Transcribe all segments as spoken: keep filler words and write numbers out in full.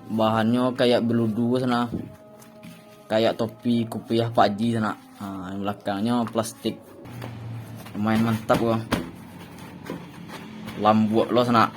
Bahannyo kayak beludu sanak, kayak topi kupiah Pak Haji sanak. Ha, yang balakangnyo plastik. Lumayan mantap ko. Lambuak lo sanak.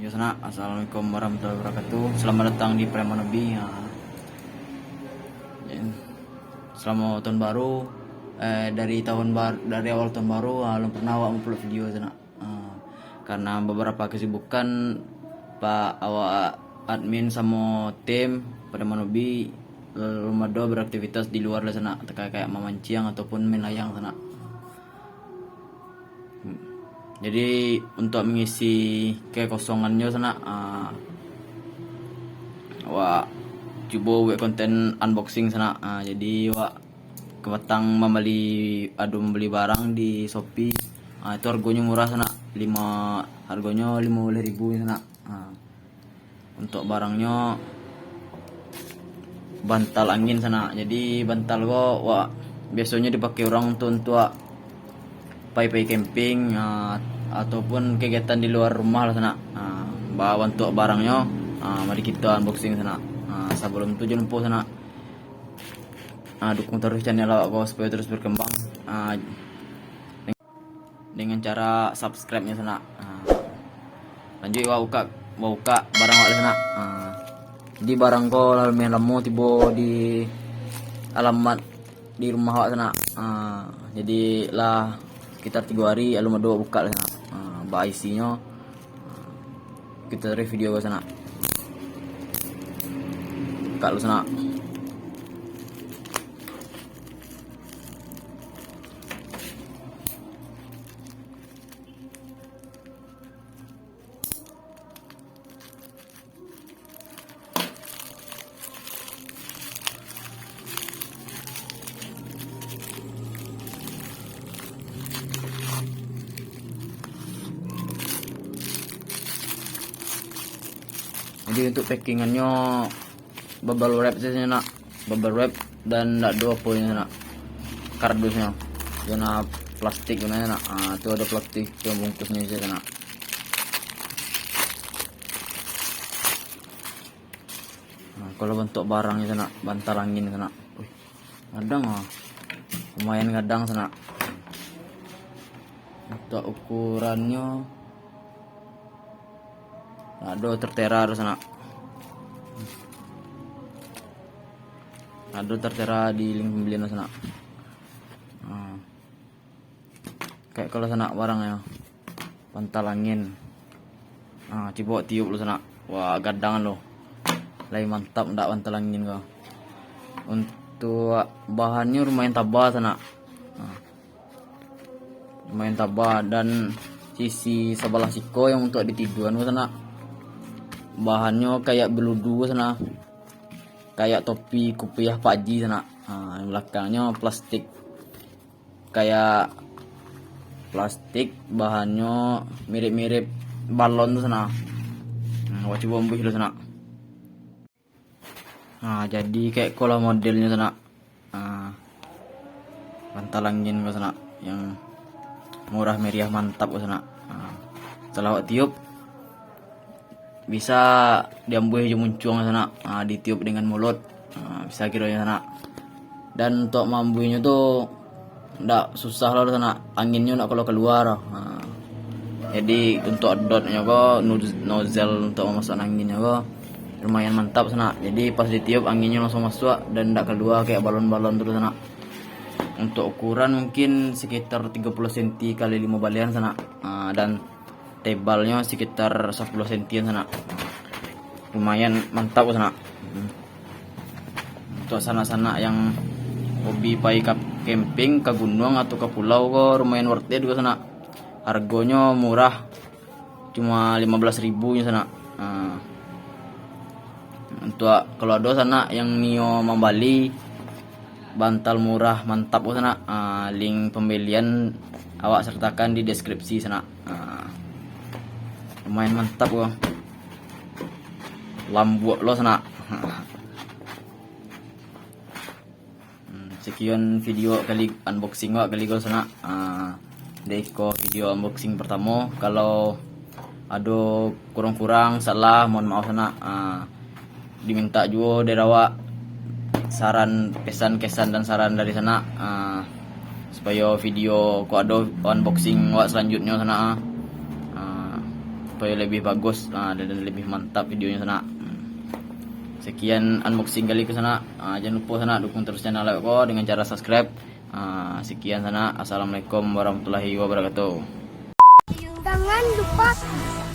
Yo sanak, assalamualaikum warahmatullahi wabarakatuh. Selamat datang di Preman Hobi. Ha. Ya. Selamat tahun baru. Eh, dari tahun bar-, dari awal tahun baru, ha, alun pernah awak mengupload video sanak. Ha, karena beberapa kesibukan, Pak, awak admin samo tim Preman Hobi, eh, alun ado beraktivitas di luar lah sanak, terkait kayak mamanciang ataupun main layang sanak. Jadi, untuk mengisi kekosongannyo sanak, ah, wak cubo buek konten unboxing sanak. Ah, jadi, wak kapatang mambali, ado mambali barang di Shopee. Ah, itu hargonyo murah sanak, lima, hargonyo limo baleh ribu sanak. Ah. Untuk barangnyo bantal angin sanak. Jadi bantal ko, wak, biasonyo dipakai urang tu untuak pai-pai camping, ah, ataupun kegiatan di luar rumah lah sanak. Ah, ba-, bantuak barangnyo, ah, mari kito unboxing sanak. Ah, sabalum tu jan lupo sanak, ah, dukung taruih channel awak ko supayo taruih berkembang. Ah, dengan cara subscribe-nyo sanak. Ha. Lanjuik, wak bukak, wak bukak barang wak sanak. Ha. Jadi barang ko lah lumayan lamo tibo di alamat di rumah wak sanak. Ha. Jadi lah sekitar tigo hari alun ado wak bukak lah sanak. Ha. Ba isinyo. Ha. Kito taruih video ko sanak. Bukak lu sanak. Jadi untuk packingannyo bubble wrap sajo nak, bubble wrap dan ndak ado apo nyo nak, kardusnyo, zona plastik gunonyo nak. Ah, tu ado plastik pembungkusnyo sajo nak. Nah, kalau bentuk barangnyo sanak, bantal angin sanak. Wih, gadang ah. Lumayan gadang sanak. Untuk ukurannyo, ado tertera tu sanak. Ado tertera di link pembelian tu sanak. Nah. Kayak kalau sanak barangnyo. Bantal angin. Ah, cubo tiup lu sanak. Wah, gadang lu. Lai mantap ndak bantal angin ko. Untuk bahannyo lumayan taba sanak. Ah. Lumayan taba dan sisi sabalah siko yang untuk ditiduan ko sanak. Bahannyo kayak beludu sanak. Kayak topi kupiah Pak Haji sanak. Ah, yang balakangnyo plastik. Kayak plastik, bahannyo mirip-mirip balon tu sanak. Hmm, awak cubo ambuih dulu sanak. Nah, jadi kayak ko lah modelnyo sanak. Ah, bantal angin ko sanak, yang murah meriah mantap ko sanak. Ah, setelah awak tiup, bisa diambuih jo muncuang sanak. Ah, ditiup dengan mulut. Ah, bisa kironyo sanak. Dan untuk maambuihnyo tu ndak susah lah sanak. Anginnyo ndak kaluar-kaluar. Ah. Jadi untuk dotnyo ko, noz-, nozzle untuk mamasuakan anginnyo ko lumayan mantap sanak. Jadi pas ditiup anginnyo langsung masuak dan ndak kaluar kayak balon-balon tu sanak. Untuk ukuran mungkin sekitar tigo puluh senti kali limo balehan sanak. Ah, dan tebalnyo sekitar sapuluah sentian sanak. Lumayan mantap sanak. Hmm. Untuk sanak-sanak yang hobi pai ka camping, ka gunuang atau ka pulau ko lumayan worth it ko sanak. Hargonyo murah, cuma lima belas ribu nyo sanak. Nah, untuk kalau ado sanak yang nio mambali bantal murah mantap ko sanak, ah, link pembelian awak sertakan di deskripsi sanak. Ah, Lumayan mantap ko. Lambuak lo sanak. Hmm, sekian video kali unboxing wak kali ko sanak. Ah, dek ko video unboxing pertamo. Kalau ado kurang-kurang salah, mohon maaf sanak. Ah, diminta juo dari awak saran, pesan, kesan dan saran dari sanak, ah, supayo video ko ado unboxing wak selanjutnyo sanak, ah, ah, supayo lebih bagus, ah, dan lebih mantap videonyo sanak. Hmm. Sekian unboxing kali ko sanak. Ah, jangan lupo sanak dukung terus channel awak ko dengan cara subscribe. Ah, sekian sanak. Assalamualaikum warahmatullahi wabarakatuh. Jangan lupa subscribe.